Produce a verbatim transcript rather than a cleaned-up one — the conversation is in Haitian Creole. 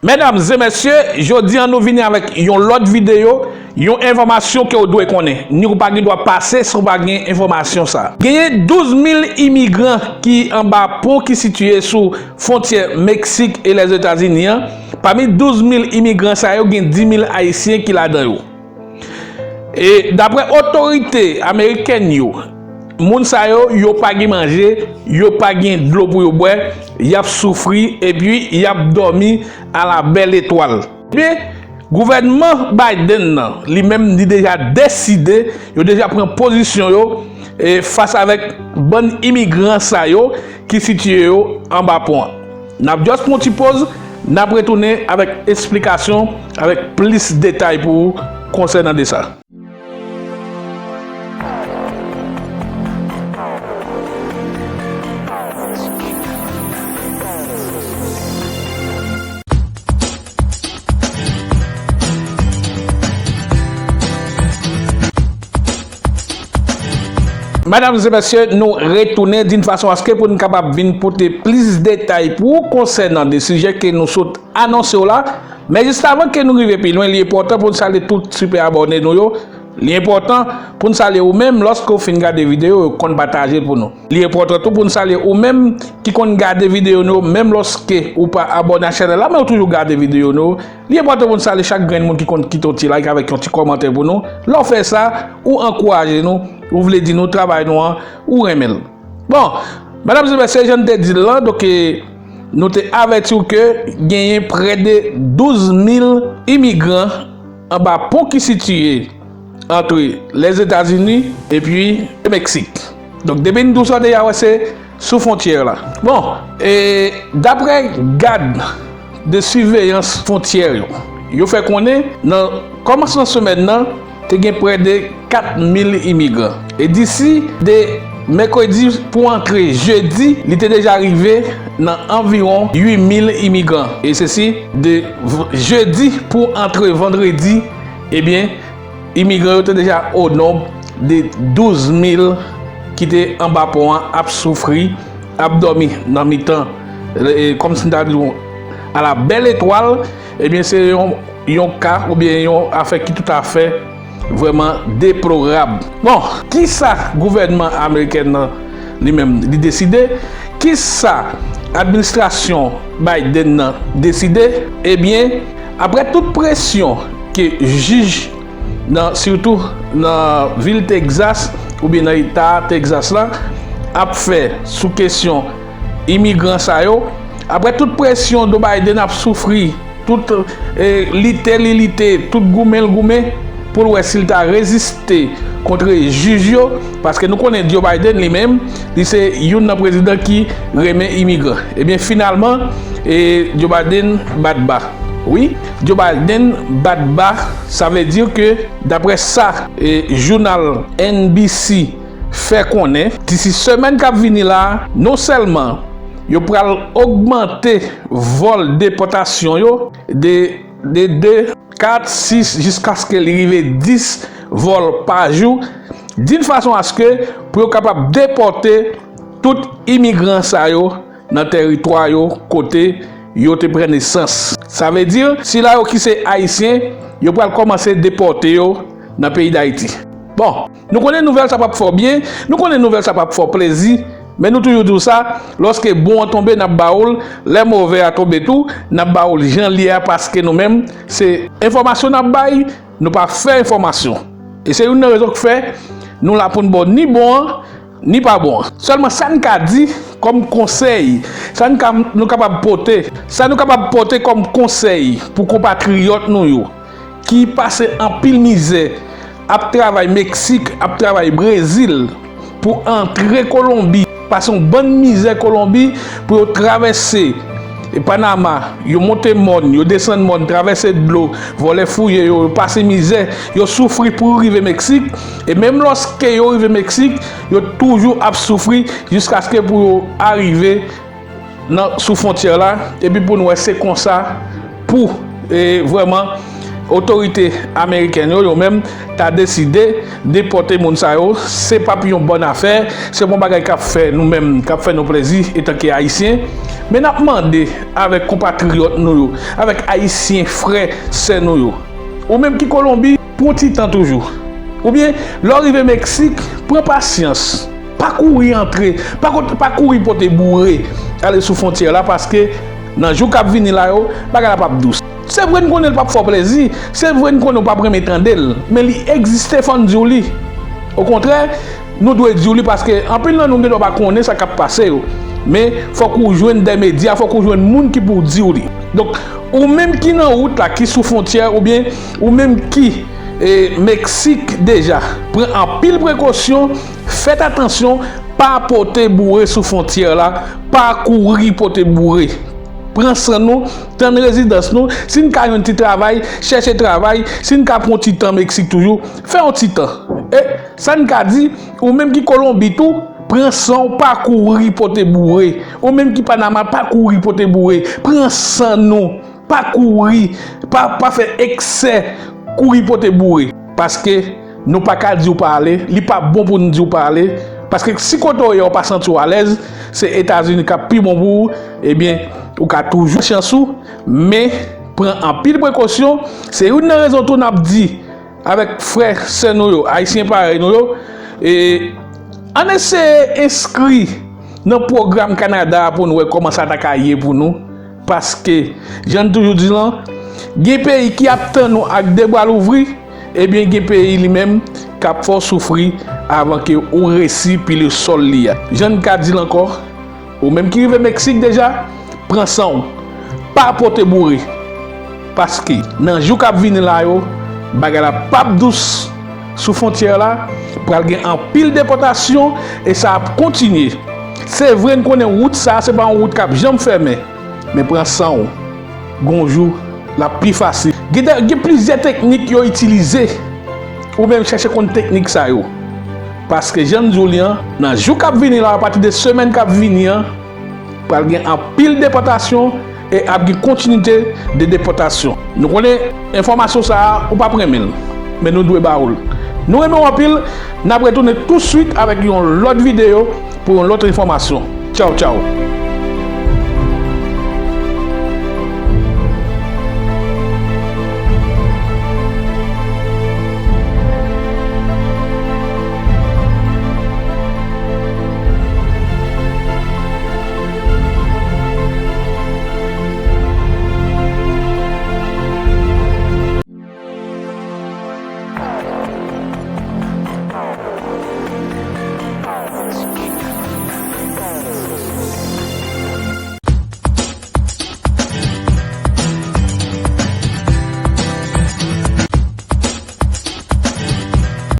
Medam e mesye, jodi a nou vini avèk yon lòt videyo, yon enfòmasyon ke w dwe konnen. Ni ou pa gen dwa pase si w pa gen enfòmasyon sa. Genyen douz mil imigran ki anba pon ki sitiye sou fwontyè Meksik e Lèzetazini an. Pami douz mil imigran sa yo, gen dis mil Ayisyen ki ladan yo. E daprè otorite amerikèn yo, moun sa yo, yo pa gen manje, yo pa gen dlo pou yo bwè, y ap soufri, epi y ap dòmi a la bèl etwal. Ebyen, gouvènman Biden nan, li menm, li deja deside, yo deja pran pozisyon yo, e fas avèk bann imigran sa yo ki sitiye yo anba pon an. N ap just pran yon ti poz, n ap retounen avèk esplikasyon, avèk plis detay pou ou konsènan de sa. Medam e mesye, nou retounen d'une façon à ce que pou n kapab vin pote plis detay pou ou konsènan de sijè ke nou sot anonse w la. Men jis avan ke nou rive pi lwen, li enpòtan pou n salye tout sipè abòne nou yo. Li enpòtan pou n salye ou menm lòske w fin gade videyo, ou konn pataje l pou nou. Li enpòtan tou pou n salye ou menm ki konn gade videyo nou yo, menm lòske ou pa abòne a chanèl la, men ou toujou gade videyo nou yo. Li enpòtan pou n salye chak grenn moun ki konn kite yon ti like avèk yon ti kòmantè pou nou. Lè w fè sa, ou ankouraje nou, ou vle di nou travay nou an, ou renmen l. Bon, medam e mesye, jan n te di l lan, donk, e, nou te avèti w ke genyen prè de douz mil imigran anba pon ki sitiye antre Lèzetazini epi Meksik. Donk, depi n di w sa, w deja wè se sou fwontyè la. Bon, e, daprè gad de siveyans fwontyè yo, yo fè konnen nan kòmansman semèn nan, te gen prè de kat mil imigran. E disi de mèkredi pou antre jedi, li te deja rive nan anviwon uit mil imigran. E sesi de v-, jedi pou antre vandredi, ebyen, imigran yo te deja o nonb de douz mil ki te anba pon an ap soufri, ap dòmi nan mitan, e, kòmsi n ta di w, a la bèl etwal, ebyen, se yon, yon ka oubyen yon afè ki toutafè vrèman deplorab. Bon, kisa gouvènman amerikèn nan li menm li deside? Kisa administrasyon Biden nan deside? Ebyen, aprè tout presyon ke jij nan, sitou nan vil Texas, oubyen nan eta Texas la, ap fè sou kesyon imigran sa yo, aprè tout presyon Joe Biden ap soufri, tout, e, lite li lite, tout goumen l goumen, pou l wè si l ta reziste kont jij yo, paske nou konnen Joe Biden li menm, li se youn nan prezidan ki renmen imigran. Ebyen, finalman, e, Joe Biden bat ba. Wi, Joe Biden bat ba, sa vle di ke, daprè sa, e, jounal N B C fè konnen, disi semèn k ap vini la, non sèlman yo pral ogmante vòl depòtasyon yo de, de de, kat, sis, jiskaske li rive dis vòl pa jou, d'une façon à ce que pou yo kapab depòte tout imigran sa yo nan tèritwa yo kote yo te pran nesans. Sa vle di, sila yo ki se Ayisyen, yo pral kòmanse depòte yo nan peyi Dayiti. Bon, nou konnen nouvèl sa p ap fè w byen, nou konnen nouvèl sa p ap fè w plezi, men nou toujou di w sa, lòske bon an tonbe, n ap ba w l, lè move a tonbe tou, n ap ba w l jan l ye a, paske nou menm, se enfòmasyon n ap bay, nou pa fè enfòmasyon. E se youn nan rezon k fè nou la pou n ba w ni bon an, ni pa bon an. Sèlman sa n ka di kòm konsèy, sa n ka, nou kapab pote, sa nou kapab pote kòm konsèy pou konpatriyòt nou yo ki pase anpil mizè, ap travay Meksik, ap travay Brezil, pou antre Kolonbi, pase yon bann mizè Kolonbi, pou yo travèse Panama, yo monte mòn, yo desann mòn, travèse dlo, vòlè fouye yo, yo pase mizè, yo soufri pou yo rive Meksik. E menm lòske yo rive Meksik, yo toujou ap soufri jiskaske pou yo arive nan, sou fwontyè la, epi pou n wè se konsa pou, e, vrèman, Otorite amerikèn yo, yo menm, ta deside depòte moun sa yo, se p ap yon bòn afè, se p yon bagay k ap fè nou menm, k ap fè nou plezi etanke Ayisyen. Men n ap mande avèk konpatriyòt nou yo, avèk Ayisyen frè, sè nou yo. Ou menm ki Kolonbi, pran ti tan toujou. Oubyen, lè w rive Meksik, pran pasyans. Pa kouri antre, pa, pa kouri pote boure ale sou fwontyè la, paske nan jou k ap vini la yo, bagay la p ap dous. Se vre n konnen l p ap fè w plezi, se vre n konnen w p ap renmen tande l, men li egziste, fò n di w li. Okontrè, nou dwe di w li, paske anpil nan nou gendwa pa konnen sa k ap pase yo. Men fòk ou jwenn dè medya, fòk ou jwenn moun ki pou di w li. Donk, ou menm ki nan wout la, ki sou fwontyè, oubyen ou menm ki, e, Meksik deja, pran anpil prekosyon, fèt atansyon, pa pote boure sou fwontyè la, pa kouri pote boure. Pran san nou, tann rezidans nou, si n ka jwenn ti travay, chèche travay, si n ka pran yon ti tan Meksik toujou, fè yon ti tan. E sa n ka di, ou menm ki Kolonbi tou, pran san w, pa kouri pote boure. Ou menm ki Panama, pa kouri pote boure. Pran san nou, pa kouri, pa, pa fè eksè, kouri pote boure. Paske nou pa ka di w pa ale, li pa bon pou n di w pa ale. Paske si kote w ye a w pa santi w alèz, se Etazini k ap pi bon pou ou, ebyen, ou ka toujou chans ou, men pran anpil prekosyon. Se youn nan rezon tou n ap di avèk frè, sè nou yo, Ayisyen parèy nou yo, e ann eseye enskri nan pwogram Kanada a pou n wè kòman sa ta ka ye pou nou. Paske, jan n toujou di lan, gen peyi ki ap tann ou ak de bra louvri, ebyen, gen peyi li menm k ap fè w soufri avan ke ou resi pile sòl li a. Jan n ka di l ankò, ou menm ki rive Meksik deja, pran san w. Pa pote boure. Paske, nan jou k ap vini la yo, bagay la p ap dous sou fwontyè la, pral gen anpil depòtasyon e sa ap kontinye. Se vre, n konnen wout sa a, se pa yon wout k ap janm fèmen. Men pran san w. Gon jou, l ap pi fasil. Gen de, gen plizyè teknik yo itilize. Ou menm chèche konn teknik sa yo. Paske jan n di w li an, nan jou k ap vini la, apati de semèn k ap vini an, pral gen anpil depòtasyon e ap gen kontinite de depòtasyon. Nou konnen enfòmasyon sa a, ou p ap renmen l, men nou dwe ba w l. Nou renmen w anpil, n ap retounen touswit avèk yon lòt videyo pou yon lòt enfòmasyon. Tchaw, tchaw.